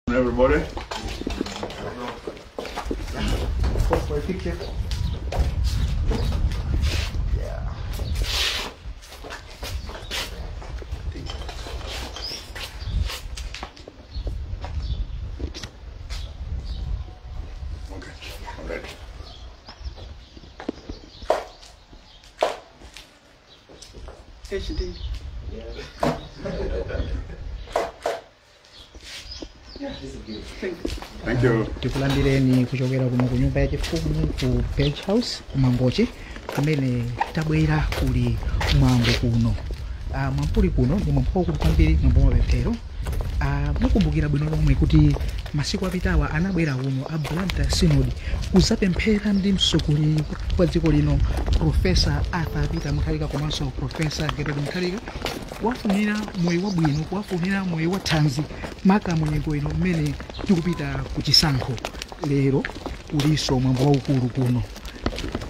Everybody. For a picture. Yeah. Okay, I'm ready. HD. Yeah. Yeah, this is good. Thank you. Thank you. Tikulandireni kuchokera kuno ku nyumba yachifumu ku Page House kumangochi, kumene tabwera kuli mwambo kuno. Mwampuli kuno ndi mwambo waukulu kwambiri, mwambo wa mapemphero. Mukumbukira bwino lomwe kuti masiku apitawa anabwera kuno a Blantyre Synod kuzapemphera ndi mtsogoleri wa dziko lino Professor Arthur Peter Mutharika komanso Professor Gertrude Mutharika, kuwafunira moyo wabwino, kuwafunira moyo wa thanzi maka munyengo ino mmene tikupita kuchisankho. Lero kuliso mwambo waukulu kuno,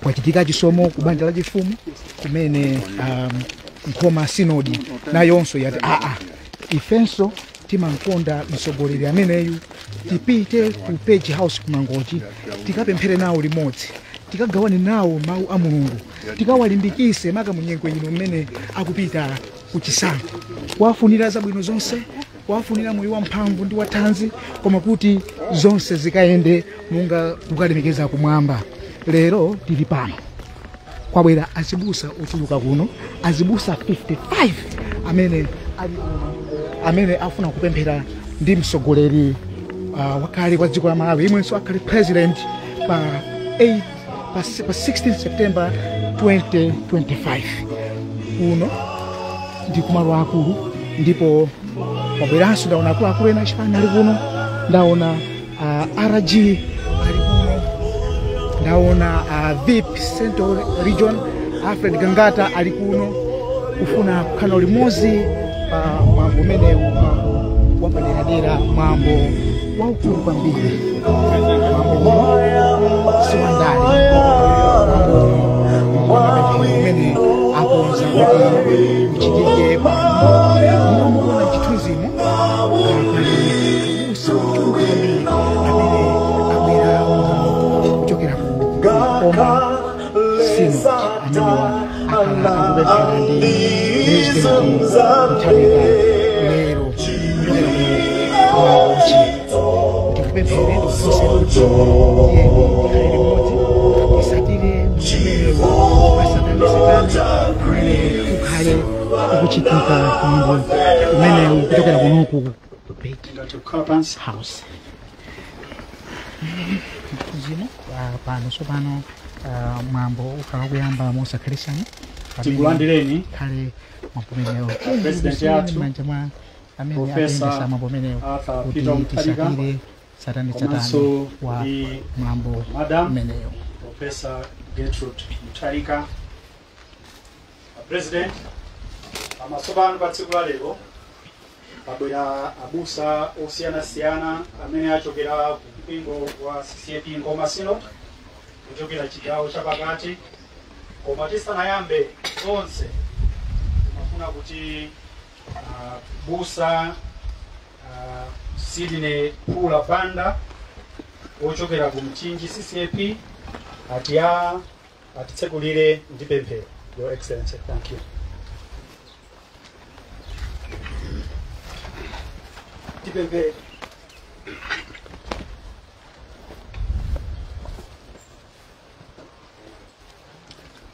kwachitika chisomo ku banja la chifumu kumene Nkhoma Synod nayonso yati ifenso timankonda mtsogoleri ameneyu, tipite ku Page House kumangochi tikapemphere nawo limodzi, tikagawane nawo mawu a Mulungu, tikawalimbikise maka munyengo ino mmene akupita kuchisankho, kuwafunira zabwino zonse, kuwafunira moyo wamphamvu ndi wathanzi, koma kuti zonse zikayende munga kukalemekeza kumwamba. Lero tili pano, kwabwera azibusa ochuluka kuno, azibusa 55 amene ali kuno, amene afuna kupemphera ndi mtsogoleri wakale wa dziko la Malawi, imwenso akhale president pa 8 pa 16 September 2025. Kuno ndi kumalo akulu, ndipo pabweranso ndaona akuluakulu ena achipani ali kuno, ndaona RG ali kuno, ndaona VIP Central Region Alfred Gangata ali kuno, kufuna kukhala limodzi pa mwambo umenewu, mwambo wapaderadera, mwambo waukulu kwambiri. Mwambo uno si wandale, mwambo uno wamapemphero umene akonza kuti uchitike pano. Mukuona chithunzimo pali abusa ochuluka kwambiri amene abwera kuno kuchokera ku Nkhoma Synod, amenewa akhala akupemphera ndi President Mutharika lero kuchokera ku Mangochi. Ndikupemphere, ndikufunse kuti tiyeni tikhale limodzi, tisatire umenewu wasatanasatana umene ukhale ukuchitika mwambo umenewu kuchokera kunoku ku Page House. Zino pano sopano mwambo ukhala kuyamba mosakhalisana. Tikulandireni khale mwambo umenewu President yathu, manja mwa amene Professor akuyendesa mwambo umenewu Arthur kuti Peter Mutharika, tisatire satani komanso wa ndi mwambo Madam umenewu Professor Gertrude Mutharika. President, pamaso pano pa tsiku la lero pabwera abusa osiyanasiyana amene achokera ku mpingo wa CCAP Nkhoma Synod kuchokera chigawo chapakati. Koma tisanayambe zonse, timafuna kuti busa Sydney Pula Banda ochokera ku Mchinji CCAP atitsekulire ndi pemphero. Your Excellency, thank you. Tipemphere.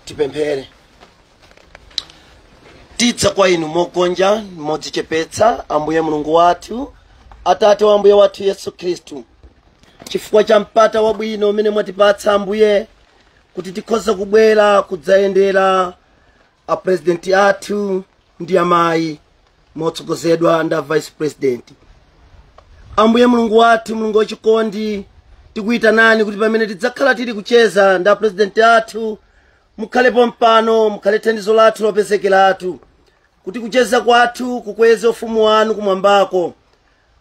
Tipemphere. Tidza kwa inu mogonja modzichepetsa, Ambuye Mulungu wathu, Atate wa Ambuye wathu Yesu Khristu, chifukwa cha mpata wabwino umene mwatipatsa Ambuye kuti tikhoza kubwera kudzayendera a president athu ndi amayi motsogozedwa ndi a vice president. Ambuye Mulungu wathu, Mulungu wachikondi, tikuyitanani kuti pamene tidzakhala tili kucheza ndi a president athu, mukhalepo mpano, mukhale thandizo lathu lopezekeratu, kuti kucheza kwathu kukweze ufumu wanu kumwambako,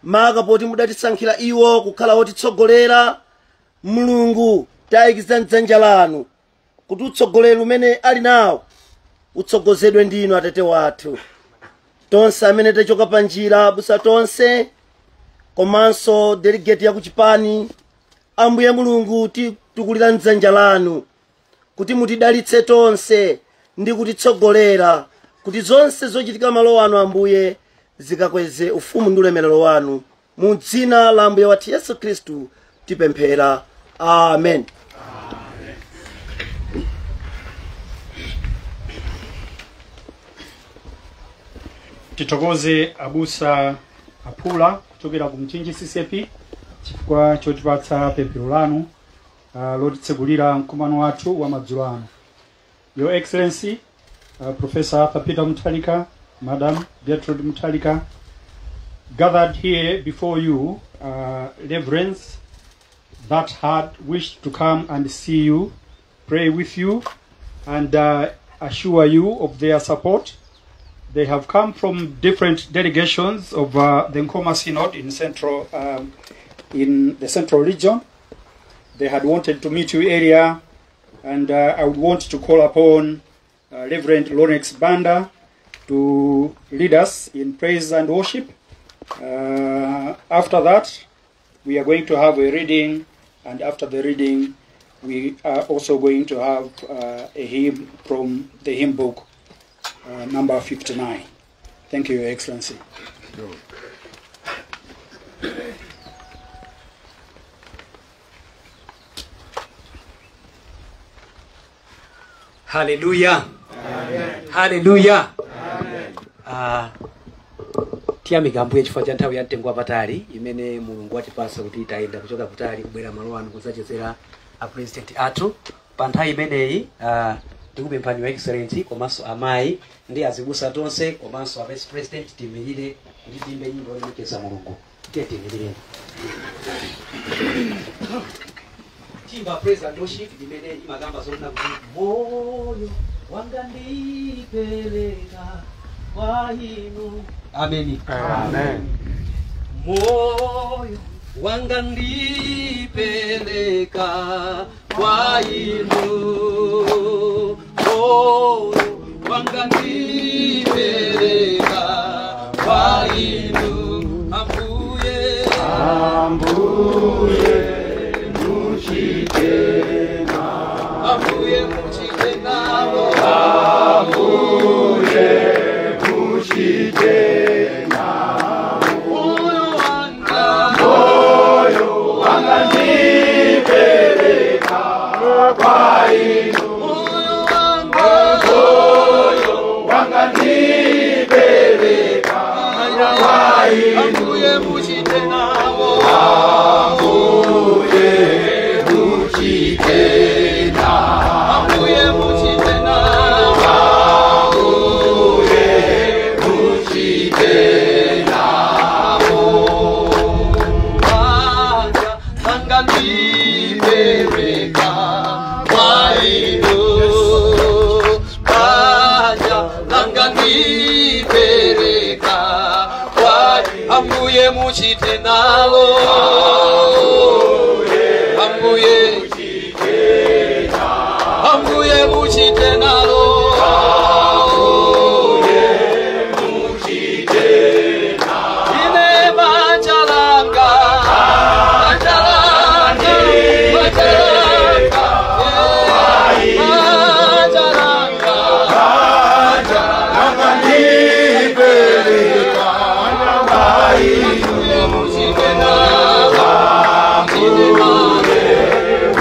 maka poti mudatisankhira iwo kukhala otitsogolera. Mulungu, tayikiza mdzanja lanu kuti utsogoleri umene ali nawo utsogozedwe ndinu Atate wathu. Tonse amene tachoka pa njira, abusa tonse Komanso delegate ya kuchipani, Ambuye Mulungu tikulira mdzanja lanu kuti mutidalitse tonse ndi kutitsogolera kuti zonse zochitika malo ano Ambuye zikakweze ufumu ndi ulemerero wanu. Mu dzina la Ambuye wathu Yesu Khristu tipemphera, amen. Titokoze abusa Aphula kuchokera ku Mchinji CCAP chifukwa chotipatsa pemphero lanu lotitsegulira mkumano wathu wa madzulo ano. Your Excellency, Professor Arthur Peter Mutharika, Madam Gertrude Mutharika, gathered here before you, reverends that had wished to come and see you, pray with you, and assure you of their support. They have come from different delegations of the Nkhoma Synod in the central region. They had wanted to meet you earlier, and I would want to call upon Reverend Lawrence Banda to lead us in praise and worship. After that, we are going to have a reading, and after the reading, we are also going to have a hymn from the hymn book, number 59. Thank you, Your Excellency. Hallelujah. Hallelujah. Tiyamika Ambuye chifukwa cha nthawi ya mtengo wapatali imene Mulungu watipasa kuti tayenda kuchoka kutali kubwera malo ano kudzachezera a president athu. Pa nthawi imeneyi tikupemphani Your Excellency komanso amayi ndi azibusa tonse komanso a vice president tiyimirire kuti tiyimbe nyimbo yolemekeza Mulungu. Tiye tiyimirire. Timba praise and worship imene imakamba zonena kuti moyo wanga ndipereka kwa inu. Ameni. Amen. Moyo wanga ndipereka kwa inu. Moyo wanga ndipereka kwa inu. Ambuye, Ambuye muchite nawo. Ambuye muchite nawo. Ambuye muchite nawo. Moyo wanga, moyo wanga ndipereka kwa inu. Moyo wanga, moyo wanga ndipereka kwa inu. Ambuye muchite nawo. Ambuye muchite nawo. Ambuye muchite nawo. Ambuye muchite nawo. Banja langa ndipereka kwa inu. Banja langa ndipereka kwa Ambuye muchite nalo. Ambuye, Ambuye muchite nalo. Ambuye muchite nalo. Ine banja langa, banja langa, banja langa, banja langa, banja langa ndipereka kwa inu. Ambuye muchite nalo. Ambuye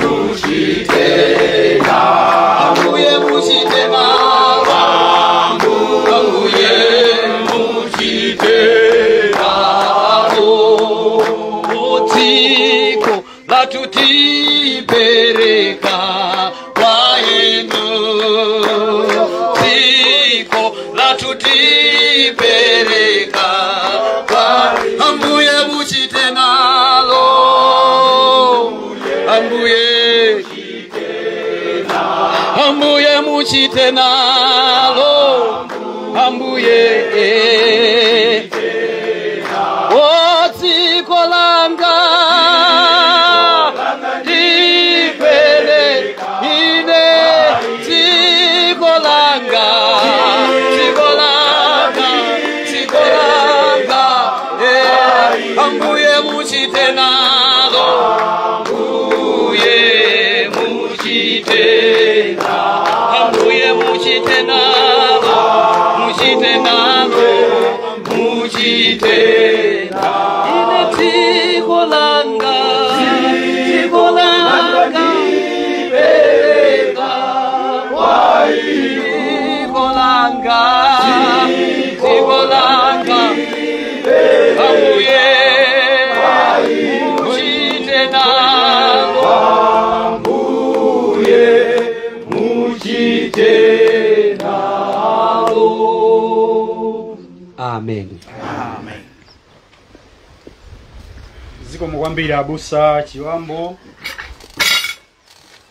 muchite nalo. Ambuye muchite nalo. Ambuye muchite nalo. Dziko lathu tipereka kwa inu. Dziko lathu tipereka kwa Ambuye muchite nalo. Ambuye, Ambuye muchite nalo. Ambuye, o dziko langa ndipele ine. Dziko langa, dziko langa, dziko langa, Ambuye. Zikomo kwambiri abusa Chiwambo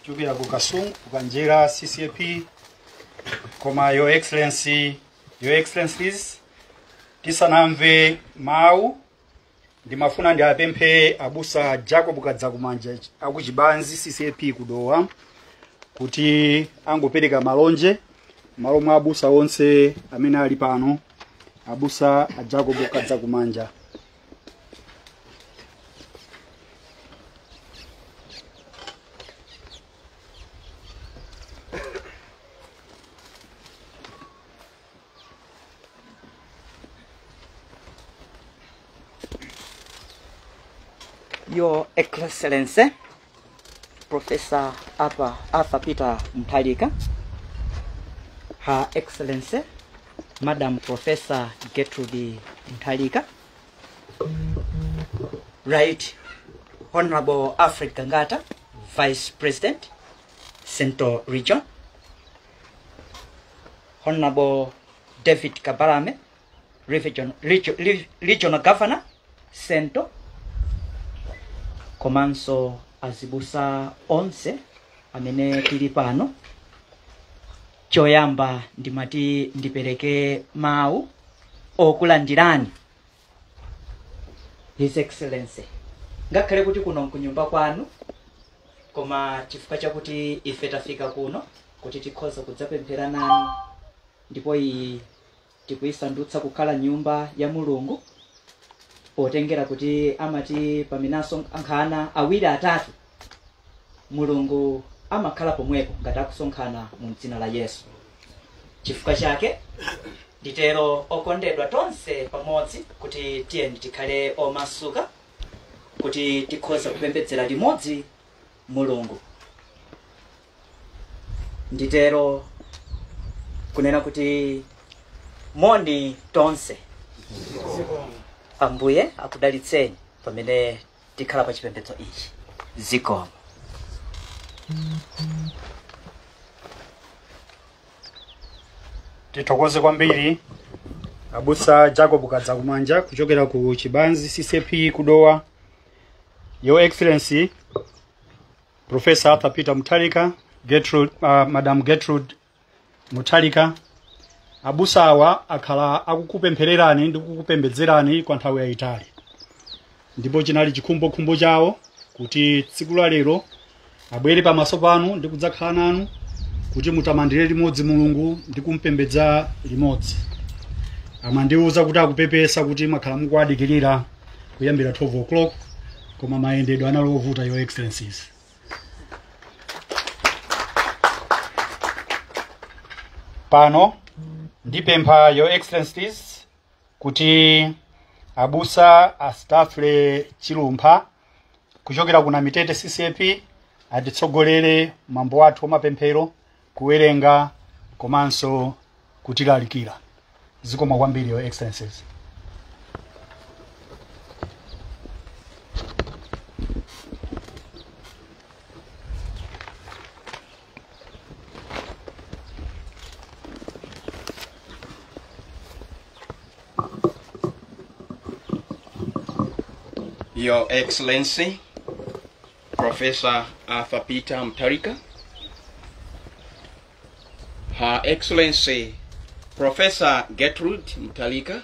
kuchokera ku Kasungu kukanjera CCAP. Koma Your Excellency, Your Excellencies, tisanamve mawu ndimafuna ndiapemphe abusa Jacob Kadzakumanja akuchibanzi CCAP kudowa kuti angopereka malonje malo mwa abusa onse amene ali pano. Abusa a Jacob Kadzakumanja. Your Excellency, Professor Arthur Peter Mutharika, Her Excellency, Madam Professor Gertrude Mutharika, Right Honorable Alfred Gangata, Vice President, Central Region, Honorable David Kabalame, Regional Governor, Central, komanso azibusa onse amene tili pano. Choyamba ndimati ndipereke mawu okulandirani His Excellency, ngakhale kuti kuno nkunyumba kwanu, koma chifukwa chakuti ife tafika kuno kuti tikhoza kudzapemphera nanu, ndipo iyi tikuyisandutsa kukhala nyumba ya Mulungu, potengera kuti amati pamenanso ankhana awiri atatu Mulungu amakhala pomwepo ngati akusonkhana mu dzina la Yesu. Chifukwa chake nditero okondedwa tonse pamodzi kuti tiyeni tikhale omasuka kuti tikhoza kupembedzera limodzi Mulungu. Nditero kunena kuti moni tonse. Ambuye akudalitseni pamene tikhala pa chipembedzo ichi. Zikomo. Tithokoze kwambiri abusa Jacob Kadzakumanja kuchokera ku Chibanzi CCP kudowa. Your Excellency Professor Arthur Peter Mutharika, Gertrude, Madam Gertrude Mutharika, abusa awa akhala akukupemphererani ndi kukupembedzerani kwa nthawi yayitali, ndipo chinali chikhumbokhumbo chawo kuti tsiku la lero abwere pamaso panu ndi kudzakhala nanu kuti mutamandire limodzi Mulungu ndi kumpembedza limodzi. Amandiwuza kuti akupepesa kuti makhala mukuadikirira kuyambira 12 o'clock, koma mayendedwe anali ovuta. Your Excellencies, pano ndipempha Your Excellencies kuti abusa astafle Chilumpha kuchokera kuna Mitete CCAP atitsogolere mambo athu amapemphero, kuwerenga komanso kutilalikira. Zikomo kwambiri Your Excellencies. Your Excellency, Professor Arthur Peter Mutharika, Her Excellency, Professor Gertrude Mutharika,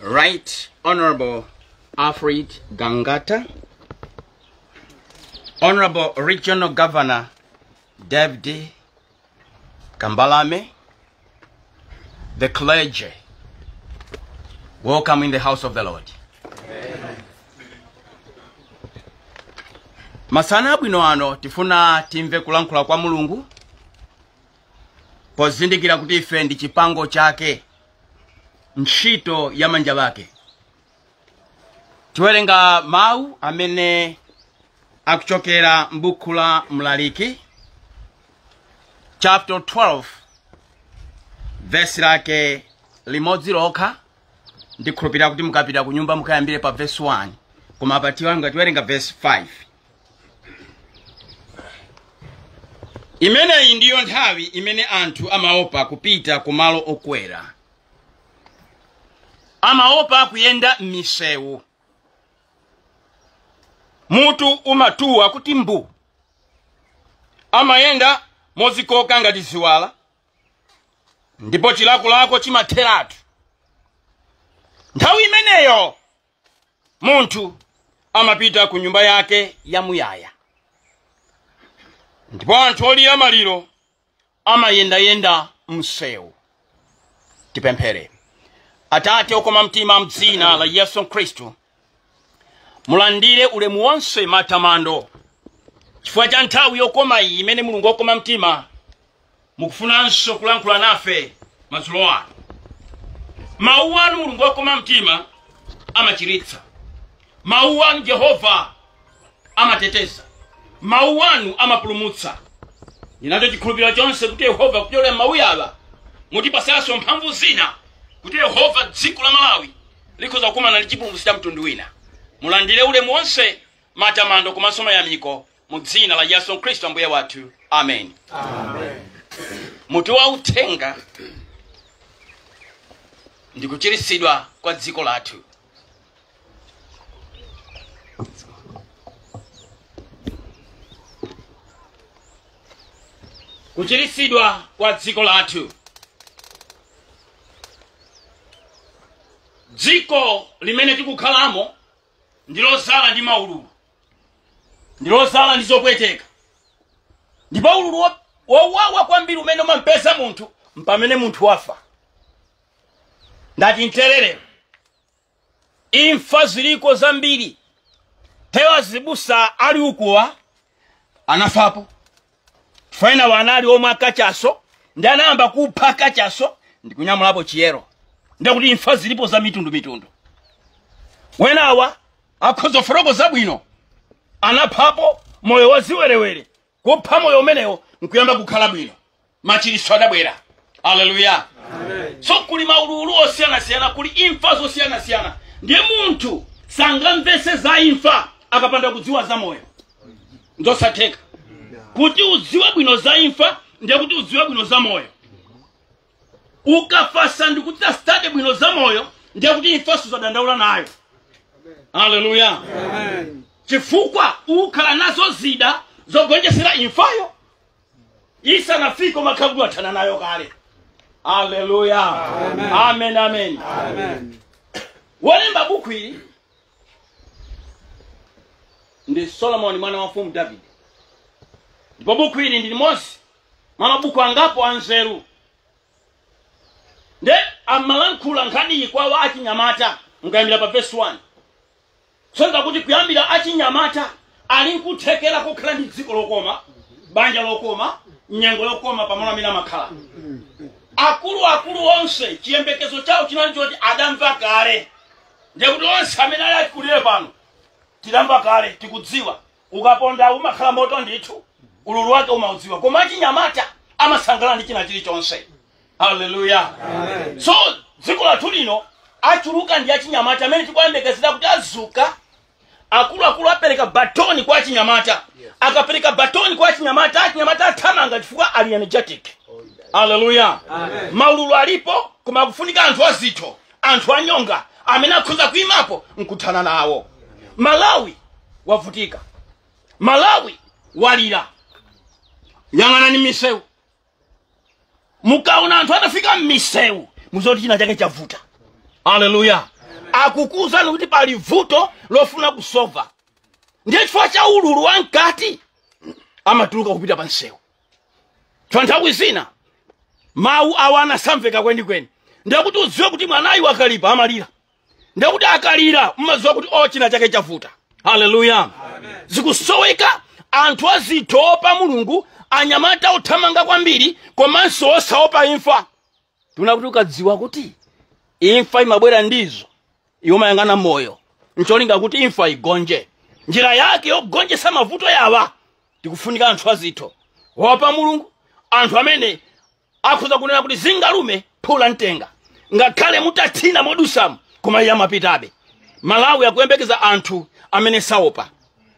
Right Honorable Alfred Gangata, Honorable Regional Governor David Kambalame, the clergy, welcome in the house of the Lord. Masana abwino ano tifuna timve kulankhula kwa Mulungu pozindikira kuti ife ndi chipango chake, ntchito ya manja wake. Tiwerenga mawu amene akuchokera m'buku la Mlaliki chapter 12 verse lake limodzi lokha. Ndikhulupirira kuti mukapita ku nyumba mukayambire pa verse 1, koma apa tiwerenga verse 5. Imeneyi ndiyo nthawi imene anthu amaopa kupita kumalo okwera, amaopa kuyenda m'misewu. Mutu umatuwa kuti mbu. Amayenda mozikoka ngati ziwala, ndipo chilakolako chimatheratu. Nthawi imeneyo munthu amapita ku nyumba yake yamuyaya, ndipo anthu olira maliro amayendayenda msewu. Tipemphere. Atate okoma mtima, mdzina la Yesu Khristu, mulandire ulemu wonse, matamando, chifukwa cha nthawi yokoma iyi imene Mulungu okoma mtima mukufunanso kulankhula nafe madzulo ano. Mawu anu, Mulungu okoma mtima, amachiritsa. Mawu anu, Jehova, amateteza. Mawu anu amapulumutsa. Ndinacho chikhulupiriro chonse kuti Yehova, kupyolera mawu awa, mutipasanso mphamvu zina kuti Yehova dziko la Malawi likhoza kukumana ndi chipulumutso cha mtundu wina. Mulandire ulemu wonse, matamando komanso mayamiko, mu dzina la Yesu Khristu Ambuye wathu, amen. Amen. Mutu wa uthenga ndi kuchiritsidwa kwa dziko lathu. Kuchiritsidwa kwa dziko lathu. Dziko limene tikukhalamo ndilozala ndi maululu, ndilozala ndi zopweteka, ndipo ululu wowawa kwambiri umene umampeza munthu mpamene munthu wafa. Ndati mterere, imfa ziliko zambiri. Tewa zibusa ali ukuwa anafapo, faina wanali omwe akachaso ndi anayamba kupha kachaso ndikunyamulapo chiyero. Ndakuti imfa zilipo za mitundu. Wenawa akhoza foroko zabwino anaphapo moyo waziwerewere, kupha moyo umenewo nkuyamba kukhala bwino, machiritso adabwera. Haleluya. So kuli maululu osiyanasiyana, kuli imfa zosiyanasiyana. Ndiye munthu sangamvese za imfa akapanda kudziwa za moyo. Nzosatheka kuti udziwe bwino za imfa, ndiye kuti udziwe bwino za moyo. Ukafasa ndikuti asitade bwino za moyo, ndiye kuti imfa suzadandaula nayo. Haleluya. Chifukwa ukhala nazo zida zogonjesera imfayo isanafike, umakhala athana nayo kale. Haleluya. Amen, amen. Wolemba buku ili ndi Solomoni mwana wa mfumu Davide, ndipo buku ili ndi limodzi mwa mabuku angapo anzeru. Nde amalankhula nkhaniyi kwa achinyamata nkuyambira pa verse 1, sonza kuti kuyambira achinyamata ali nkuthekera kukhala ndi dziko lokoma, banja lokoma, nyengo yokoma pamalo amene amakhala. Akuluakulu onse chiyembekezo chawo chinali choti adamva kale. Ndiye kuti onse amene ali achikulire pano tidamva kale, tikudziwa ukaponda umakhala moto ndithu, ululu wake umaudziwa. Koma achinyamata amasangalala ndi china chilichonse. Haleluya. So dziko lathu lino achuluka ndi achinyamata amene tikuyembekezera kuti azuka. Akuluakulu apereka batoni kwa achinyamata. Akapereka batoni kwa achinyamata, achinyamata athamanga chifukwa ali energetic. Haleluya. Maululu alipo, koma akufunika anthu azitho, anthu anyonga amene akhoza kuyimapo nkuthana nawo. Malawi wavutika, Malawi walira. Yang'anani misewu, mukaona anthu atafika m'misewu muzoti china chake chavuta. Haleluya. Akukuwuzani kuti pali vuto lofuna kusova. Ndiye chifukwa cha ululu wamkati amatuluka kupita pa msewu. Chifukwa nthawi zina mawu awo anasamveka kwenikweni. Ndiye kuti udziwe kuti mwanayu akalipa amalira. Ndiye kuti akalira mmadziwa kuti o china chake chavuta. Haleluya. Zikusoweka anthu azitho opa Mulungu, anyamata othamanga kwambiri komanso osaopa imfa. Tuna kuti ukadziwa kuti imfa imabwera ndizo, iwe umayang'ana moyo ncholinga kuti imfa igonje. Njira yake yogonjetsa mavuto yawa tikufunika anthu azitho opa Mulungu, anthu amene akhoza kunena kuti zingalume phula mtenga, ngakhale mutathina modusamu, koma iye amapitabe. Malawi akuyembekeza anthu amene saopa,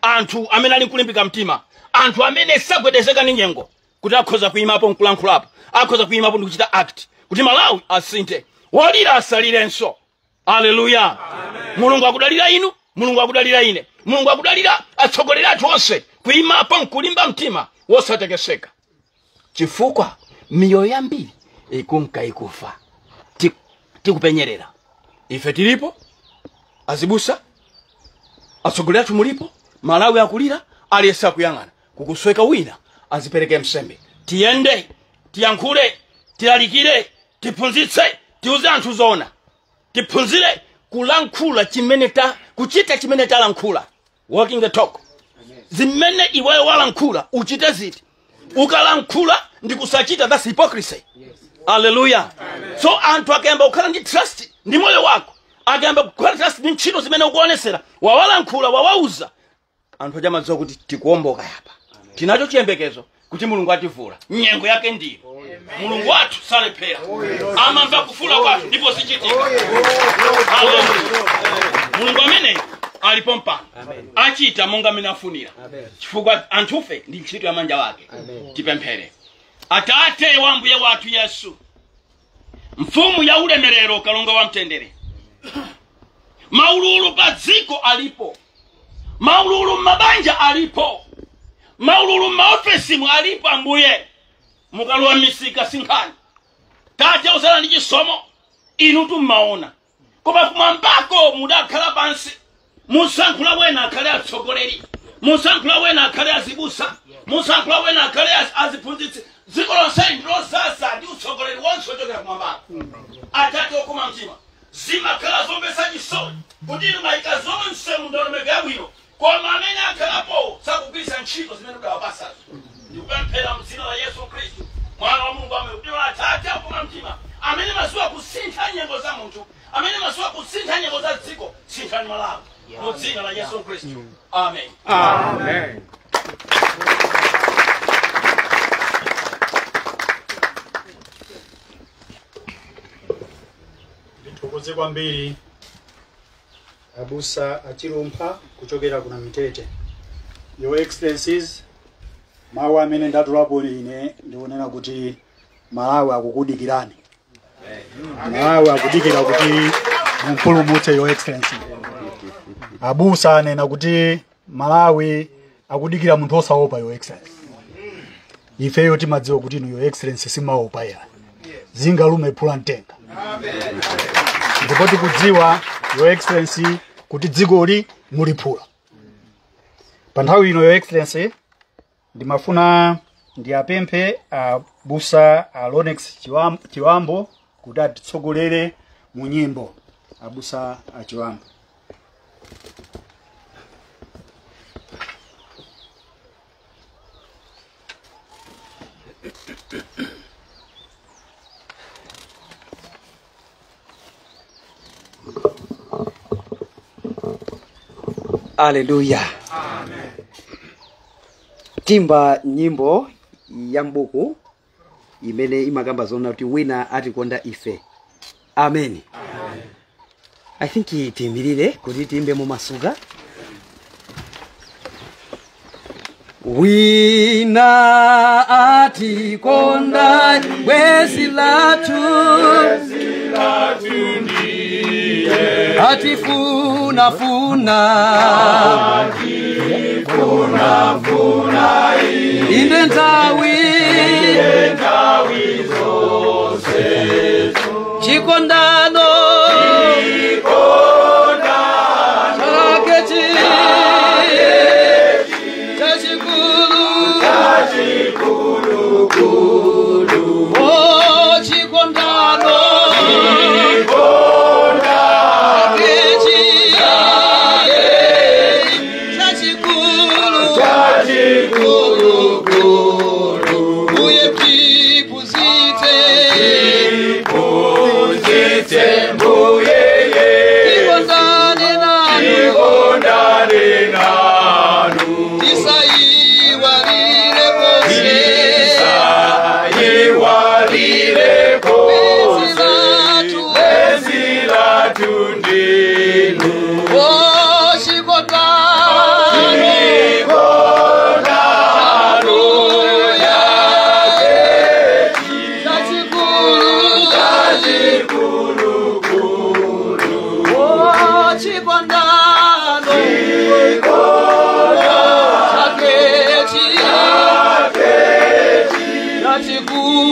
anthu amene ali nkulimbika mtima, anthu amene sagwedezeka ndi nyengo, kuti akhoza kuyimapo nkulankhulapo, akhoza kuyimapo ndi kuchita act kuti Malawi asinthe, wolira asalirenso. Haleluya. Mulungu akudalira inu. Mulungu akudalira ine, Mulungu akudalira atsogoleri athu onse kuyimapo nkulimba mtima wosatekeseka, chifukwa miyoyo yambiri ikunka ikufa. Tikupenyerera ife tilipo, azibusa atsogoleri athu mulipo, Malawi akulira, aliyense akuyang'ana kukusweka wina azipereke msembe. Tiyende, tiyankhule, tilalikire, tiphunzitse, tiuze anthu zoona, tiphunzire kulankhula chimene ta kuchita chimene talankhula, walking the talk. Zimene iweyo walankhula uchite ziti, ukalankhula ndi kusachita, that's hypocrisy. Haleluya. So anthu akayamba kukhala ndi trust ndi moyo wako, akayamba kukhala trust ndi ntchito zimene ukuonesera, wawalankhula, wawauza anthu achamadziwa kuti tikuomboka yapa, tinacho chiyembekezo kuti Mulungu ativula nyengo yake ndiyo. Mulungu wathu salephera, amamva kufula kwathu ndipo zichitika. Haleluya. Mulungu amene alipo mpano achita monga amene afunira, chifukwa anthufe ndi ntchito ya manja wake. Tipemphere. Atate wa Mbuye wathu Yesu, mfumu ya ulemerero, kalonga wa mtendere, maululu pa dziko alipo, maululu m'mabanja alipo, maululu m'maofesimu alipo. Ambuye, mukalowa misika sinkhani. Tate uzala ndi chisomo, inu tummaona, koma kumwambako mudakhala pansi, musankhula wena akhale atsogoleri, musankhula wena akhale azibusa, musankhula wena akhale aziphunzitsi. Dziko lonse ndilosasa ndi utsogoleri wonse ochokera kumwambako. Atate okoma mtima, zimakhala zomvetsa chisoni kuti inu mayika zonse mu ndondomeko yabwino, koma amene akhalapo sakugwiritsa ntchito zimene mudawapasazo. Ndikupemphera mdzina la Yesu Khristu mwana wa Mulungu amene kuti Atate okoma mtima, amene mazuwa kusintha nyengo za munthu, amene mazuwa kusintha nyengo za dziko, sinthani Malawi mu dzina la Yesu Khristu. Amen. Amen. Ndithokoze kwambiri abusa achilumpha kuchokera kuna Mitete. Your Excellencies, mawu amene ndatulapo ine ndionena kuti Malawi akukudikirani. Malawi akudikira kuti mumpulumutse, Your Excellency. Abusa anena kuti Malawi akudikira munthu osaopa, Your Excellency. Ifeyo timadziwa kuti inu, Your Excellency, simaopa ya zingalume phula mtenga, ndipo tikudziwa, Your Excellency, kuti dzikoli muliphula pa nthawi ino. Your Excellency, ndimafuna ndiyapemphe abusa a Lonex Chiwambo kuti atitsogolere mu nyimbo. Abusa a Chiwambo. Aleluya. Timba nyimbo ya mbuku imene imakamba zona kuti wina atikonda ife. Amen. I think tiyimirire kuti tiyimbe mumasuka. Wina atikonda, bwezi lathu, atifuna funa inde nthawi chikondano chakechi chachikulu. Oh, chikondano chakechi chachikulu.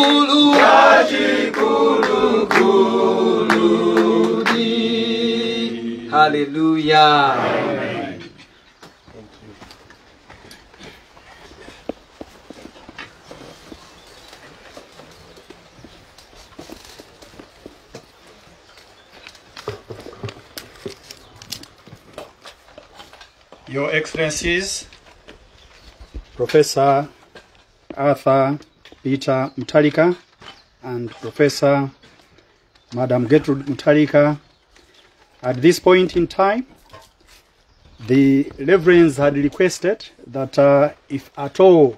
Chachikulu, chachikulu kulu di. Hallelujah. Amen. Thank you. Your Excellencies, Professor Arthur Peter Mutharika and Professor Madam Gertrude Mutharika, at this point in time, the Reverends had requested that if at all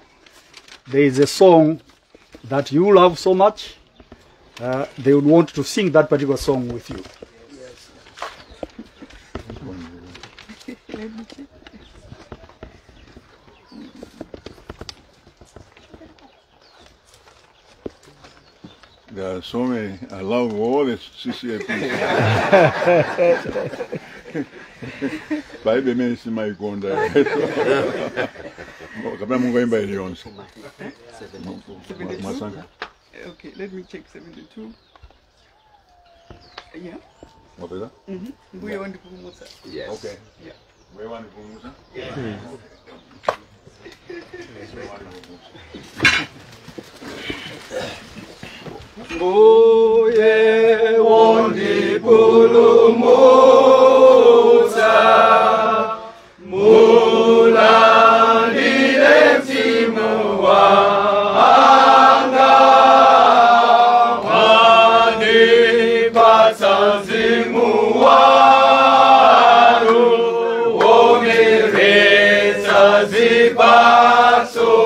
there is a song that you love so much, they would want to sing that particular song with you. Yes. Let me check. There are so many. I love all the CCAP. 5 minutes in my gonda. Okay, let me check 72. Yeah. What is that? Mm-hmm. We want to Pumusa. Yes. Okay. Yeah. We want to Pumusa? Yeah. Mbuye wondipulumutsa, mulandire mzimu wanga, mwandipatsa mzimu wanu, womeretsa zipatsozo.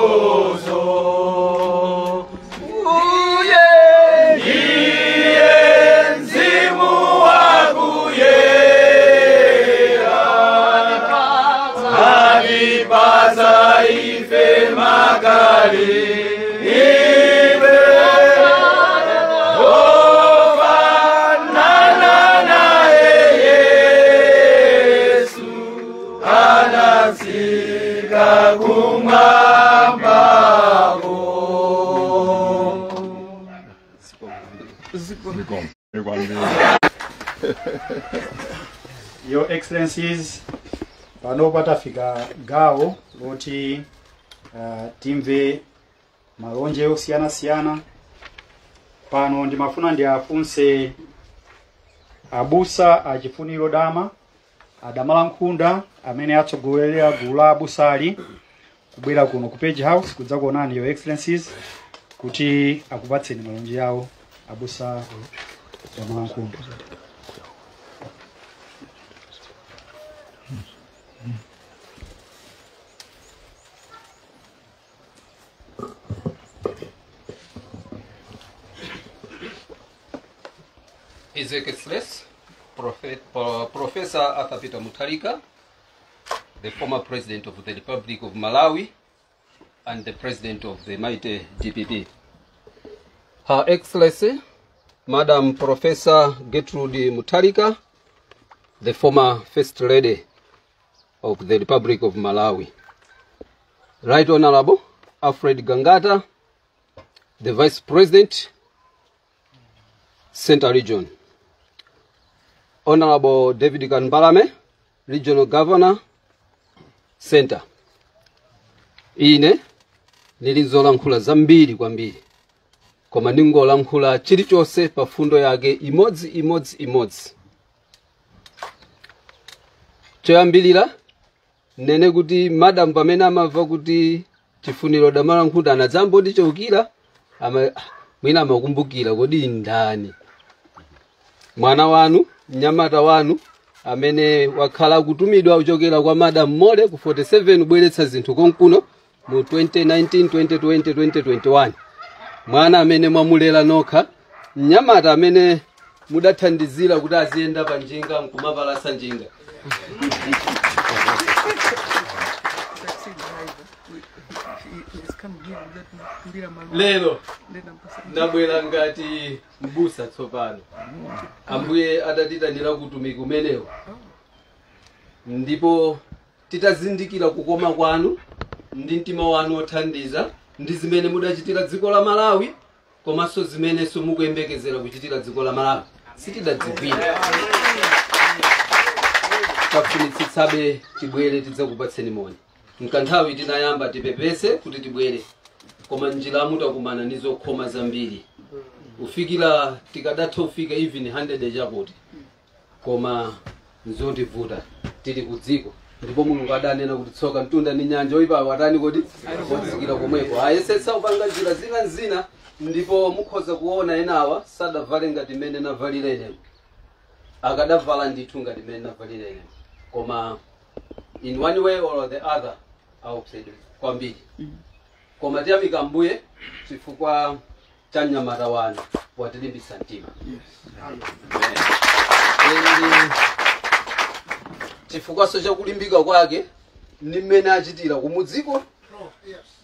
Your Excellencies, pano patafika gawo loti timve malonje osiyana-siyana. Pano ndimafuna ndiafunse abusa achifuniro dama Adamala Nkhunda amene atsogolera gulu la abusali kubwera kuno ku Page House kudzakuonani Your Excellencies kuti akupatseni malonje yawo. Abusa Adamala Nkhunda. His Excellency, Professor Arthur Peter Mutharika, the former President of the Republic of Malawi and the President of the mighty DPP. Her Excellency, Madam Professor Gertrude Mutharika, the former First Lady of the Republic of Malawi. Right Honorable Alfred Gangata, the Vice President, Center Region. Honorable David Kambalame, Regional Governor, Center. Ine nilizolankhula zambiri kwambiri, koma ningolankhula chilichonse pa fundo yake imodzi imodzi imodzi. Choyambilira nene kuti madam pamene amamva kuti Chifuniro Damala Nkhunda anadzambotichokira, mwina amakumbukira kodi ndani mwana wanu, mnyamata wanu amene wakhala kutumidwa kuchokera kwa Madam Mole ku 47 kubweretsa zinthu konkuno mu 2019, 2020, 2021. Mwana amene mwamulera nokha, mnyamata amene mudathandizira kuti aziyenda pa njinga nkumapalasa njinga. Lero ndabwera ngati mbusa tsopano. Ambuye atatitanira kutumiki kumenewo, ndipo titazindikira kukoma kwanu ndi mtima wanu othandiza ndi zimene mudachitira dziko la Malawi, Komanso zimenenso mukuyembekezera kuchitira dziko la Malawi sitidadzigwira. Tafunitsitsabe tibwere tidzakupatseni moni. Mkanthawi tinayamba tipepese kuti tibwere, koma njira mutakumana ndi zokhoma zambiri kufikira tikadatha kufika even 100 chakuti, koma nzotivuta tili ku dziko. Ndipo Mulungu adanena kuti tsoka mtunda ndi nyanja oyipawo atani kodi otsikira komweko ayesetsa kupanga njira zina zina. Ndipo mukhoza kuona enawa sadavale ngati mmene navalira inemo, akadavala ndithu ngati mmene navalira inemo, koma in one way or the other aopsedwe kwambiri. Koma tiyamika Mbuye chifukwa cha mnyamata wanu watilimbitsa mtima. And chifukwaso chakulimbika kwake ndi mmene achitira kumudziko,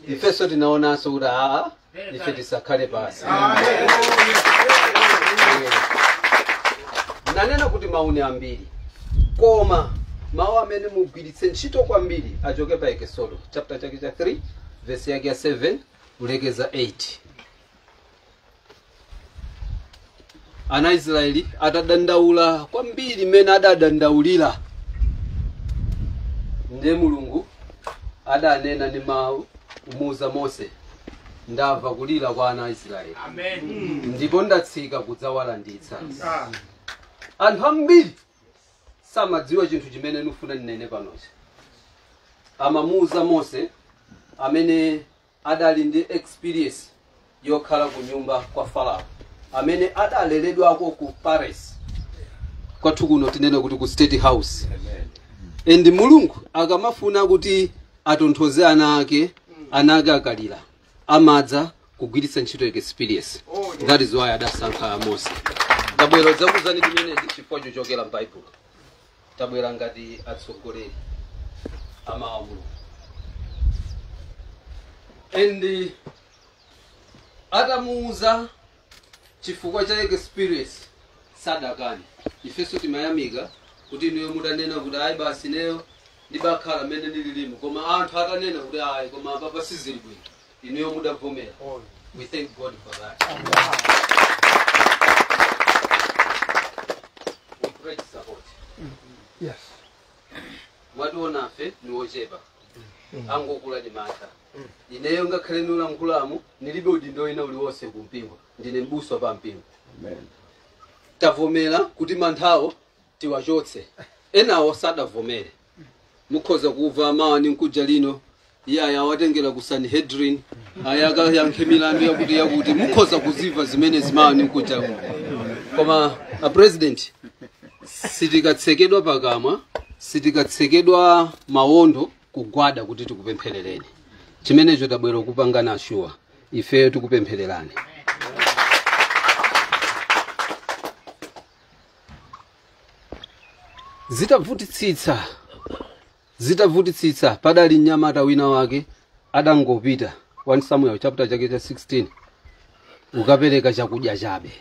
ifenso tinaonanso kuti aa, ife tisakhale pasi. Nanena kuti mauni ambiri, koma mawu amene mugwiritse ntchito kwambiri achoke pa Ekesodo chapter chake cha 3 verse yake ya 7 kulekeza 8. Ana Israeli atadandaula kwambiri mmene adadandaulira, ndiye Mulungu adanena ndi mawu kumuuza Mose, ndamva kulira kwa ana a Israeli ndipo ndatsika kudzawalanditsa. Anthu ambiri samadziwa chinthu chimene ndifuna ndinene panochi. Amamuuza Mose amene adali ndi experience yokhala ku nyumba kwa Farao, amene adaleredwako ku Paris kwathu kuno tinene kuti ku State House. And Mulungu akamafuna kuti atonthoze ana ake, ana ake akalira amadza kugwiritsa ntchito experience. That is why adasankha Mose. Tabwera dzakuzani timenezi chifukwa chochokera m'Baibulo. Tabwera ngati atsogoleri amawa Mulungu. And atamuuza chifukwa cha experience sadakani. Ifenso timayamika kuti inuyo mutanena kuti ayi basi neyo ndibakhala mmene ndililimo, koma anthu atanena kuti ayi koma apapa sizili bwino, inuyo mudavomera. We thank God for that. We pray support. Yes. Mwationa afe ni wochepa angokula ndi mantha. Ineyo ngakhale nulankhulamu nilibe udindo wina uliwonse ku mpingo, ndine mbusa pa mpingo. Tavomera kuti manthawo tiwachotse, enawo sadavomere. Mukhoza kumva mawa ni nkuja lino iye ayawatengera ku Sanhedrin, ayakayankhe milandu yakuti yakuti, mukhoza kuzimva zimene zimawa ni nkuja kuno. Koma a president, sitikatsekedwa pakamwa, sitikatsekedwa mawondo kugwada kuti tikupempherereni. Chimenecho tabwera kupangana ashuwa ifeyo tikupemphererani. Zitavutitsitsa, zitavutitsitsa, padali mnyamata wina wake adangopita 1 Samuel chapter chake cha 16 ukapereka chakudya chabe,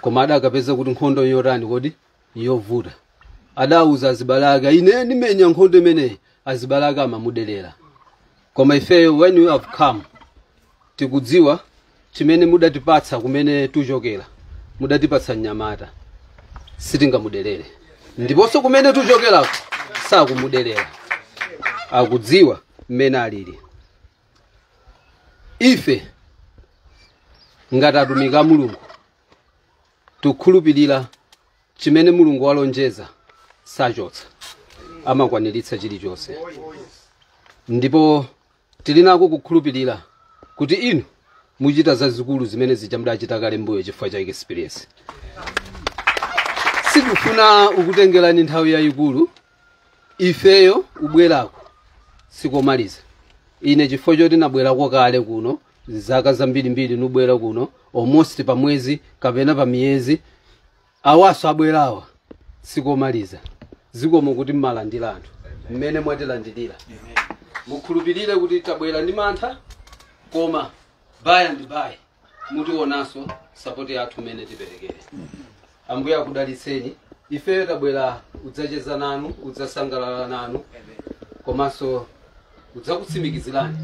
koma adakapeza kuti nkhondo yotani kodi yovuta. Adauza azibale ake, ine ndimenya nkhondo imeneyi. Azibale ake amamudelera. Koma ifeyo when you have come, tikudziwa chimene mudatipatsa kumene tuchokera. Mudatipatsa mnyamata, sitingamudelere. Ndiponso kumene tuchokerako sakumudelera, akudziwa mmene alili. Ife ngati atumiki a Mulungu tikukhulupirira chimene Mulungu walonjeza sachotsa, amakwaniritsa chilichonse. Ndipo tili nako kukhulupirira kuti inu muchita zazikulu zimene zija mudachita kale mbuyo chifukwa cha experience. Sitifuna ukutengerani nthawi yayikulu, ifeyo ubwerako sikomaliza. Ine chifukwa choti nabwerako kale kuno zaka zambirimbiri, nubwera kuno almost pa mwezi kapena pa miyezi, awaso abwerawa sikomaliza. Zikomo kuti mmalandira anthu mmene mwatilandilira. Mukhulupirire kuti tabwera ndi mantha, koma by and by mutionanso support yathu mmene tiperekere. Ambuye akudalitseni. Ifeyo tabwera udzacheza nanu, udzasangalala nanu, komanso udzakutsimikizirani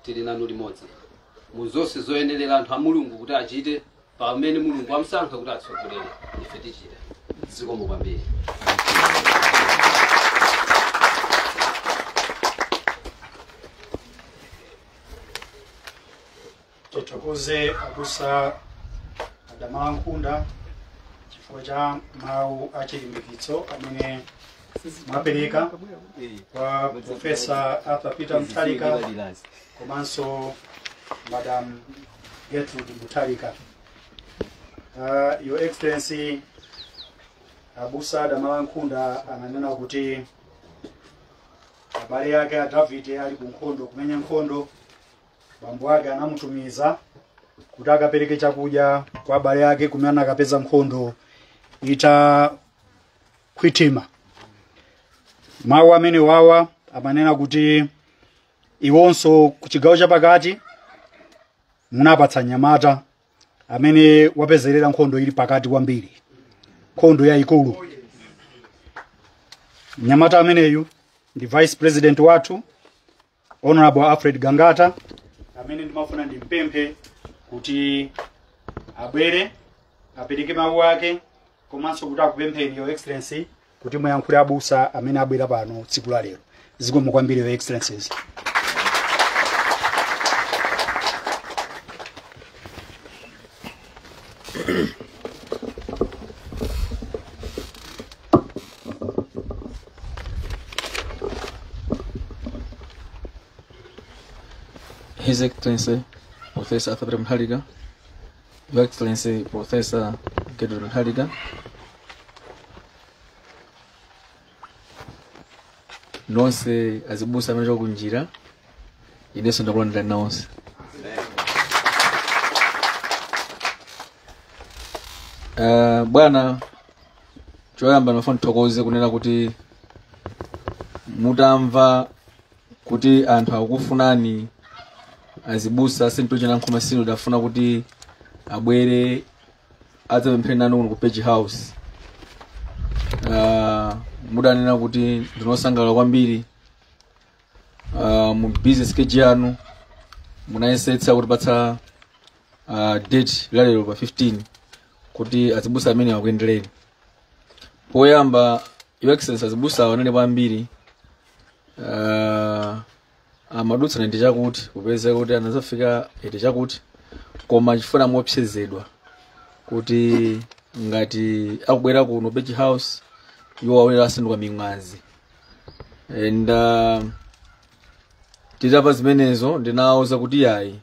tili nanu limodzi. Mu zonse zoyenerera anthu a Mulungu kuti achite pamene Mulungu amsankha kuti atsogolere, ife tichita. Zikomo kwambiri. Tithokoze abusa Adamala Nkhunda chifukwa cha mawu achilimbikitso amene mwapereka kwa Professor Arthur Peter Mutharika komanso Madam Gertrude Mutharika. Your Excellency, abusa Adamala Nkhunda ananena kuti abale ake a David ali ku nkhondo, kumenya nkhondo, bambo ake anamutumiza kuti akapereke chakudya kwa abale ake kumene akapeza nkhondo itakhwitima. Mawu amene wawa amanena kuti iwonso ku chigawo chapakati munapatsa nyamata amene wapezerera nkhondo ili pakati kwambiri, nkhondo yayikulu. Nyamata ameneyu ndi Vice President wathu, Honorable Alfred Gangata, amene ndimafuna ndimpemphe kuti abwere apereke mawu ake, komanso kuti akupempheni, Your Excellency, kuti muyankhule abusa amene abwera pano tsiku la lero. Zikomo kwambiri, Your Excellencies. His Excellency Professor Arthur Peter Mutharika, Your Excellency Professor Gertrude Mutharika, nonse azibusa amene kunjira, inenso ndakulandira nonse. Bwana, choyamba ndimafuna ndithokoze kunena kuti mutamva kuti anthu akufunani azibusa St. George Nkhoma Synod afuna kuti abwere adzapemphere nanu kuno ku Page House. Mudanena kuti ndinosangalala kwambiri mu business schedule yanu munayesetsa kutipatsa date lalero pa 15 kuti azibusa amene akuyendereni. Poyamba, Your Excellency, azibusa anali kwambiri amadutsa ndi chakuti kupeza kuti anazafika ete chakuti, koma chifuna mopsezedwa kuti ngati akubwera kuno Page House iwo awera asanduka ming'azi. And titapa zimenezo ndinawuza kuti yayi,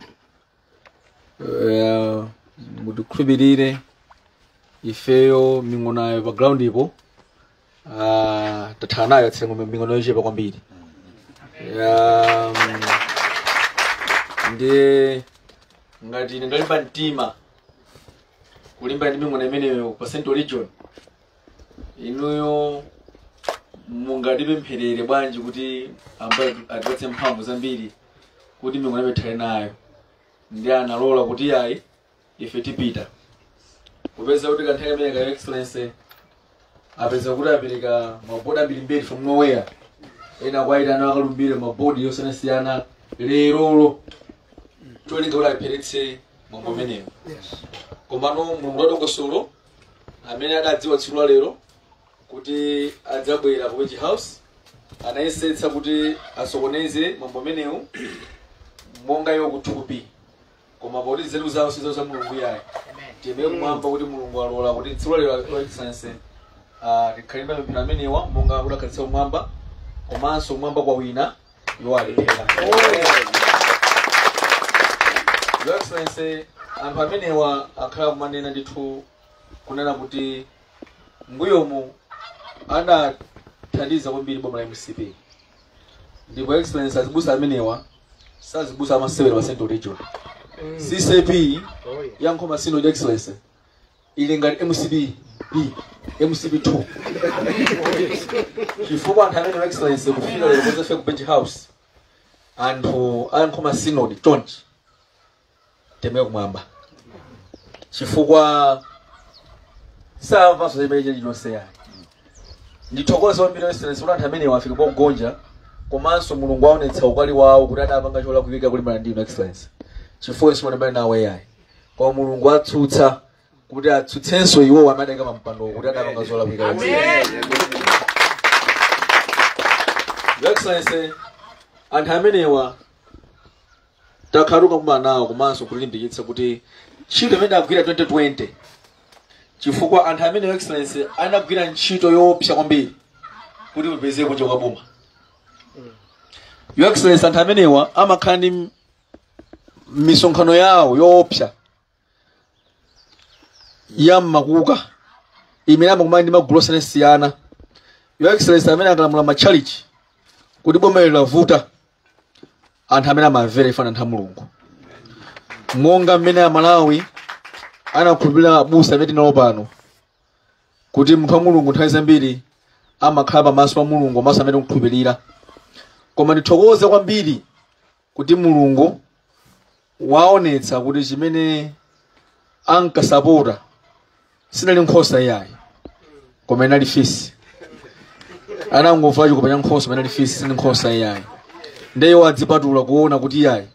mutikhulupirire ifeyo ming'onayo pa ground ipo tathala nayo tsengo ming'ono yochepa kwambiri. Ndiye ngati ine ndalimba mtima kulimba ndi ming'ono imeneyo pa Central Region, inuyo mungatipempherere bwanji kuti ambaye atipatse mphamvu zambiri kuti ming'ono imene tithale nayo. Ndi analola kuti yayi, ife tipita. Kupeza kuti kanthawi kamene ka Excellency apeza kuti apereka mabodi ambirimbiri from nowhere, ena kwaitana akalumbire mabodi yosiyanasiyana lerolo cholinga kuti apheretse mwambo umenewo. Komano Mulungu wadongosolo amene adadziwa tsiku la lero kuti adzabwera ku Page House anayesetsa kuti asokoneze mwambo umenewu monga iwo kuthupi, koma poti nzeru zawo sizo za Mulungu yayi. Tiyemere kumwamba kuti Mulungu alola kuti tsiku la lero, Excellency, tikhale ndi mapemphero amenewa monga kudakhalitsa kumwamba, komanso kumwamba kwa wina iwo alephera. Your Excellency, anthu amenewa akhala kumanena ndithu kunena kuti mbuyomu adathandiza kwambiri boma la MCP, ndipo Excellency, azibusa amenewa sazibusa amasewera pa Central Region. CCAP ya Nkhoma Synod, Excellency, ili ngati MCP B, MCP 2, chifukwa anthu amene, Excellency, kufika lero kudzafika ku Page House anthu a Nkhoma Synod chonchi temeke kumwamba, chifukwa samvanso chimene chilichonse yayi. Ndithokoze kwambiri, Excellency, kuti anthu amene wafika pogonja, komanso Mulungu aonetsa ukali wawo kuti adapanga cholakwika kulimbana ndi inu, Excellency. Chifukwa simunalimbane nawo yayi, koma Mulungu atsutsa kuti atsutsenso iwowo amene adayika pampando kuti adapanga zolakwika. Your Excellency, anthu amenewa takhala tikukumana nawo komanso kulimbikitsa kuti ntchito imene agwira 2020, chifukwa anthu amene, Your Excellency, anagwira ntchito yoopsa kwambiri kuti mupeze kunja kwa boma. Your Excellency, anthu amenewa amakhala ndi misonkhano yawo yoopsa ya mmakuka imene amakumana ndi magulu osiyanasiyana. Your Excellency, amene akalamula matchalichi kuti boma ili lavuta, anthu amene amamvera ifana anthu a Mulungu, monga mmene Amalawi anakhulupirira abusa amene tinawo pano, kuti munthu wa Mulungu nthawi zambiri amakhala pamaso pa Mulungu komanso amene tikukhulupirira. Koma ndithokoze kwambiri kuti Mulungu waonetsa kuti chimene ankasapota sinali nkhosa iyayi, koma inali fisi. Anangovala chikopa cha nkhosa, koma inali fisi, sinali nkhosa iyayi. Ndiye iwo adzipatula kuona kuti iyayi,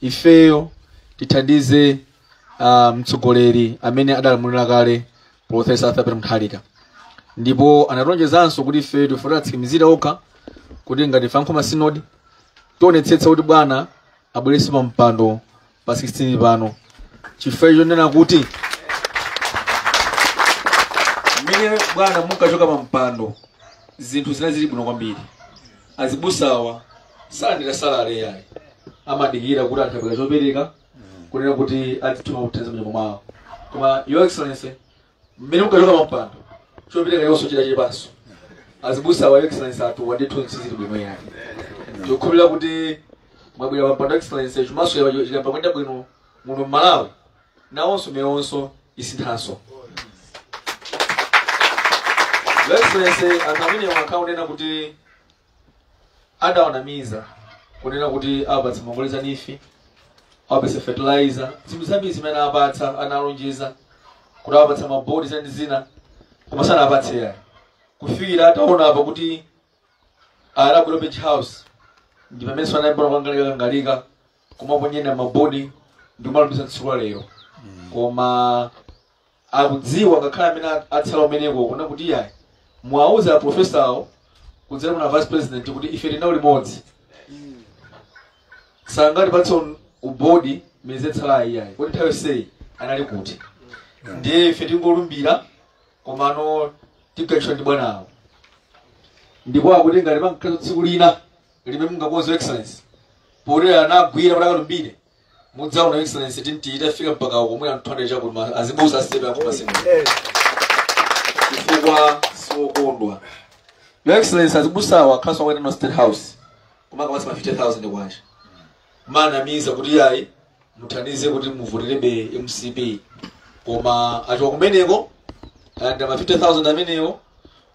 ifeyo tithandize mtsogoleri amene adalamulira kale, Professor Arthur Peter Mutharika. Ndipo anatilonjezanso kuti ife tifuna atsimikizire okha kuti ngati ife a Nkhoma Synod tionetsetsa kuti bwana abwerenso pa mpando pa 16 pano, chifukwa chonena kuti mmene bwana munkachoka pa mpando zinthu zinali zili bwino kwambiri. Azibusawa salandira salary yayi, amadikira kuti anthu apereka chopereka kunena kuti azituma kuthandiza mnyumba mwawo. Koma Your Excellency, mmene munkachoka pa mpando chopereka yonso chidachepanso. Azibusawa, Your Excellency, atuwa ndithu sizili bwino yayi. Tikukhulupirira kuti mwabwera pa mpando, Excellency, chumaso chikayamba kuyenda bwino muno mMalawi, nawonso miyonso isinthanso. Your Excellency, anthu amene akhaonena kuti adawanamiza kunena kuti awapatsa ngongole za NEEF, awapatsa fertilizer, zinthu zambiri zimene apatsa, analonjeza kuti awapatsa mabodi zina ndi zina, koma sanapatse yayi, kufikira ataona apa kuti adabwera Page House, ndi pamene sanayamba kukangalika kangalika kumaponyena mabodi ndi kumalumbisa tsiku la lero. Koma akudziwa ngakhale amene atsala umeneko kuna kuti iyayi, mwauza aprofesawo kudzera kuna vice president kuti ife tinawo limodzi, sangatipatse ubodi miyezi yatsala iyayi, kuti nthawi yonseyi anali kuti? Ndiye ife tingolumbira, komano tigachitwa ndi bwanawo. Ndipo akuti ngati pankhazo tsiku lina limene mungakonze, Excellency, potera anagwira kuti akalumbire, mudzaona, Excellency, tinti itafika mpaka uko mwina anthu 200 chakuti azibusa asepe akhoma sinu, chifukwa siwokondwa. Your Excellency, azibusawa akhaso akuenda no State House kumakapatsa ma 50,000 kwacha, manamiza kuti yayi, muthandize kuti muvoterebe MCP. Koma achoka kumeneko alandira ma 50,000 amenewo,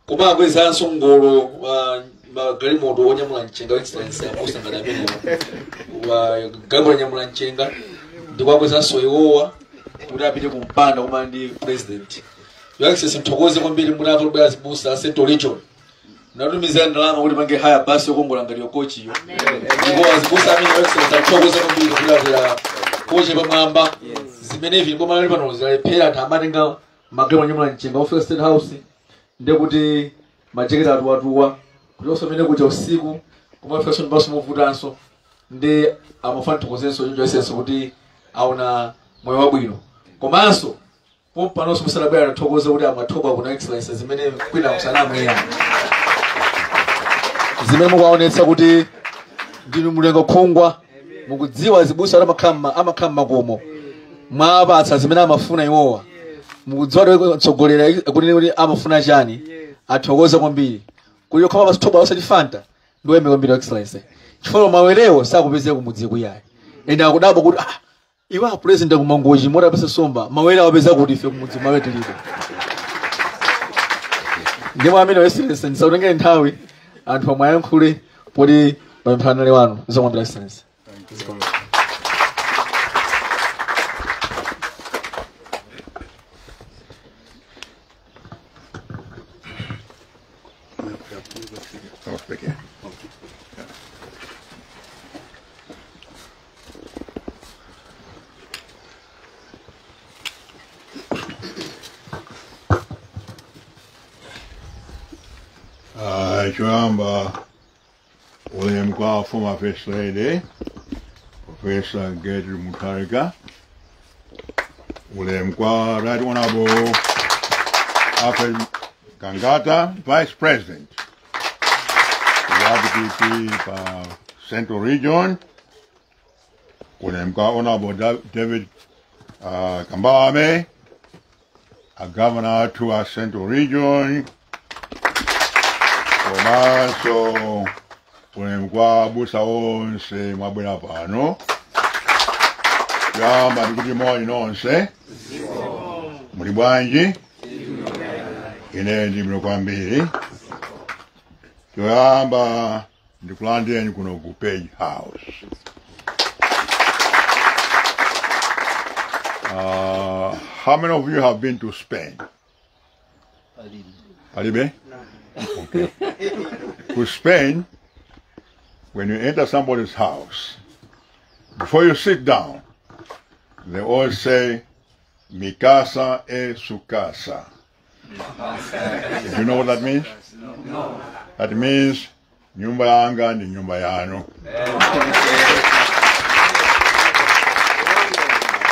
koma akwezanso ngolo, magalimoto onyamula mchenga. Excellency, abusa ngati amenewo galimoto onyamula mchenga, ndipo akwezanso iwowa kuti apite kumpanda koma ndi president. Your Excellency, mthokoze kwambiri mutamva kubwera azibusa Central Region, natumizira ndalama kuti pange haya basi yokongola ngati yokochiyo. Ndipo azibusa amene, Your Excellency, athokoze kwambiri kuti akwera kochi pamwamba zimene ivi boma lali pano zalephera. Anthu amatenga magalimoto onyamula mchenga ofika State House, ndiye kuti majeketi atuwatuwa kuti osamene kucha usiku kumafikanso ndipanso movutanso. Ndi amafuna thokozenso choncho Excellency kuti aona moyo wabwino, komanso pompanonso musanabwera nathokoze kuti amathoka kuna Excellency zimene kwina kusanamweya, zimene mukuwaonetsa kuti ndinu mlengo khungwa. Mukudziwa azibusa kuti amakhala mmakomo, mwapatsa zimene amafuna iwowa. Mukudziwa kuti tsogolera kuti amafuna chani. Athokoze kwambiri kuti yokha pa thoba osati Fanta. Ndiweme kwambiri, Excellency, chifukwa mawerewo sakupezeka kumudzi kuyayi. Ende akudabwa kuti ah, iwe a president kumangochi motapesa somba, mawere awapeza kuti? Ife kumudzi mawere tilibe. Ndipo amene, Excellency, ndisakutengere nthawi, anthu amwe ayankhule poti pamphana wanu zomwambira, Excellency. Okay. Choyamba ulemu kwa former First Lady Professor Gertrude Mutharika, ulemu kwa Right Honorable Alfred Gangata, Vice President wa DPP pa Central Region, ulemu kwa Honorable David Kambame, a governor to our Central Region, komanso ulemu kwa abusa onse mwabwera pano. Yamba ndikuti moni nonse, muli bwanji? Ine ndi bwino kwambiri. Choyamba ndikulandireni kuno ku Page House. How many of you have been to Spain? Alibe? Okay. To Spain, when you enter somebody's house, before you sit down, they all say, "Mi casa es su casa." Do you know what that means? No. That means nyumba yanga ndi nyumba yanu.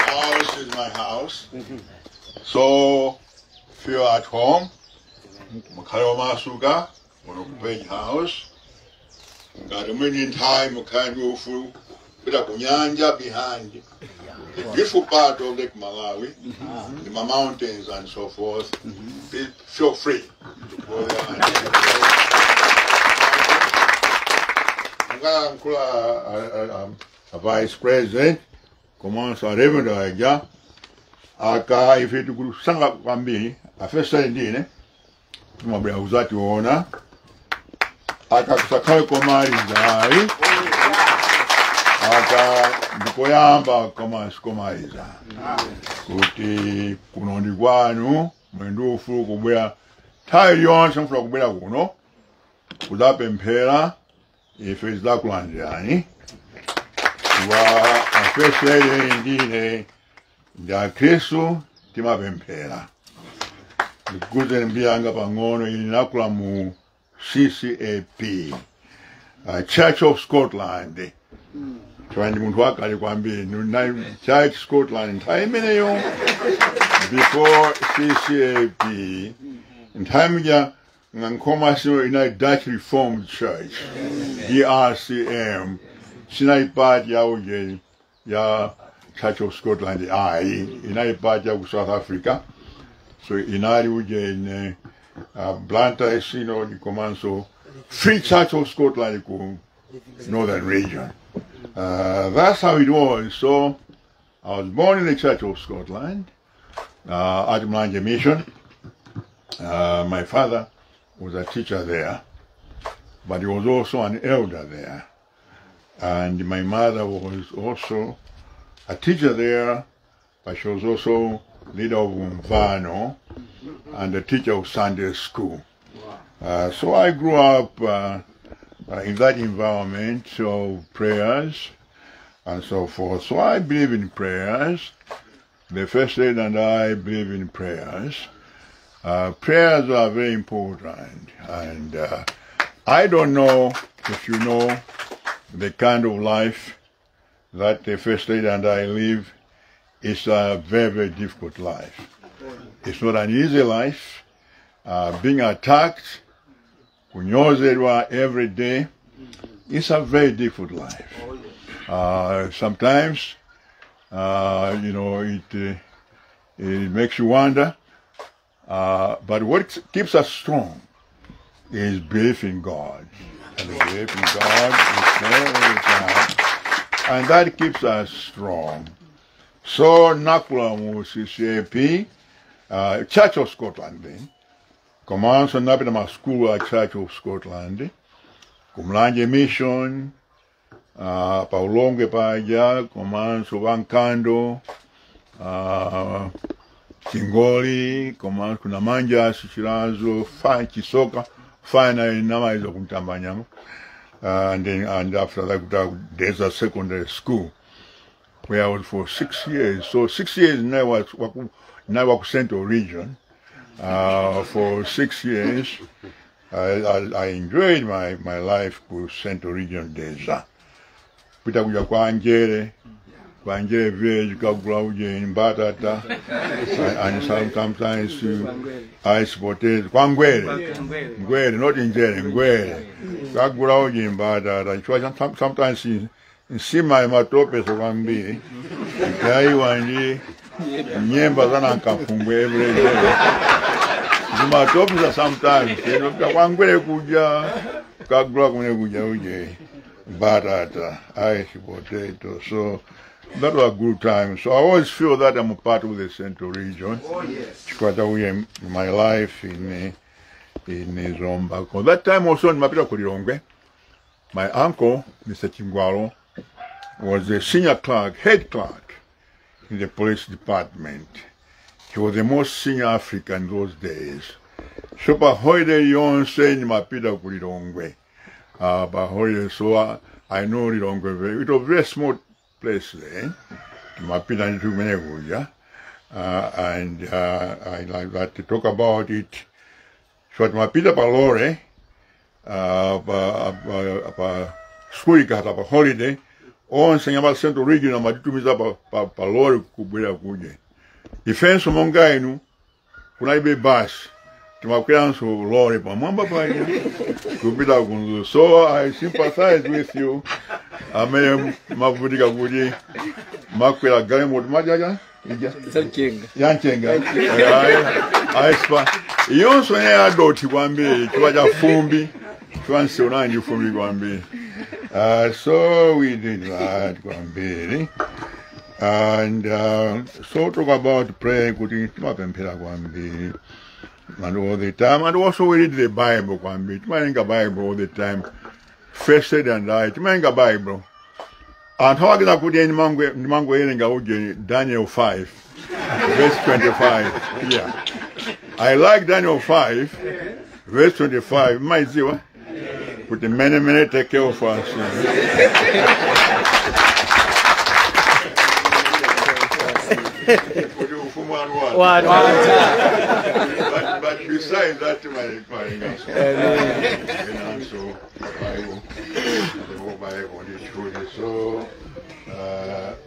House is my house. So feel at home. Mukhale wamasuka muno ku Page House. Ngati muli nthawi mukhale ndi ufulu kupita ku nyanja behind the beautiful part of Lake Malawi, the mountains and so forth. Feel free to go there. And a vice president, komanso a reverend aja, aka ife tikusanga kwambiri, afesa ndine, tumabwera kuzationa, aka kusakhale komaliza ayi, aka ndikoyamba komaliza, kuti kuno ndi kwanu, muli ndi ufulu kubwera nthawi iliyonse mufuna kubwera kuno, kudzapemphera, ife tidzakulandirani. Wa afesere ndine ndi akhristu timapemphera. Ndikukuuzeni mbiri yanga pang'ono. Ine ndinakula mu CCAP, Church of Scotland. Chifukwa ndi munthu wakale kwambiri. Church Scotland nthawi imeneyo, before CCAP, nthawi ija Nkhoma inali Dutch Reformed Church, DRCM, sinali part ya uje ya Church of Scotland ayi, inali part ya ku South Africa. So inali uje ne Blantyre Synod komanso Free Church of Scotland ku Northern Region. That's how it was. So I was born in the Church of Scotland, at Mlanje Mission. My father was a teacher there, but he was also an elder there. And my mother was also a teacher there, but she was also leader of Umvano and a teacher of Sunday school. So I grew up in that environment of prayers and so forth. So I believe in prayers. The First Lady and I believe in prayers. Prayers are very important, and I don't know if you know the kind of life that the First Lady and I live. It's a very, very difficult life. It's not an easy life. Being attacked, kunyozedwa every day, it's a very difficult life. Sometimes, you know, it makes you wonder. But what keeps us strong is belief in God. And the belief in God is there all the time. And that keeps us strong. So, nakula mu CCAP, Church of Scotland, then. Komanso napita ma school at Church of Scotland, Kumlanje Mission, Paulongwe paja, komanso Wankando, Chingoli, komanso kuna Manja, Chilazo, Chisoka, finally namaliza kumtambanyamo. And then, and after that, there's a secondary school where I was for 6 years. So 6 years now was Central Region for 6 years. I enjoyed my life ku Central Region Dedza. Pita kuja kwa Njere, kwa Njere village, kagula uje mbatata, and sometimes ice potatoes. Kwa Ngwere, Ngwere, not Njere, Ngwere. Kagula uje mbatata. Sometimes nsima matope so kwambiri. Gaiwa ndi nyemba zana nkafumbwe every day. Zimatopisa sometimes. Kwa Ngwere kuja, kagula kumene kuja uje mbatata, ice potato. So that was a good time. So I always feel that I'm a part of the Central Region. Oh, yes. Because my life in Zomba. That time also in Mapita Kulilongwe, my uncle, Mr. Chingwalo, was the senior clerk, head clerk in the police department. He was the most senior African in those days. So pa holiday yonse in Mapita Kulilongwe. Pa holiday, so I know Lilongwe very. It was a very small place there. Mapita nditu kuja. And I like that to talk about it. So at Mapita palore, pa school ikata pa holiday, onse nyama Central Region amaditumiza pa palore kubwera kuje. Ifenso monga inu kunaibe bus. Timakweranso lore pamwamba paja kupita kunzu. So I sympathize with you. Amene mavutika kuti makwera galimoto majaja ija yanchenga aispa iyonso ne adoti kwambiri chifukwa cha fumbi chifukwa nsewu ndi fumbi kwambiri. So we did that kwambiri. And so talk about prayer kuti timapemphera kwambiri and all the time. And also we read the Bible kwambiri. Timawerenga Bible all the time. First and I timawerenga Bible. And how I kuti ndimangowerenga uje Daniel 5 verse 25. Yeah. I like Daniel 5 verse 25. Maiziwa. Kuti many many take care of us. But besides that, my so Bible, the whole Bible is truly so.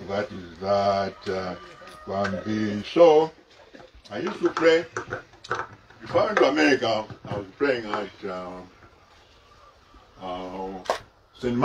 That is that one being. So I used to pray. Before I went to America, I was praying at St.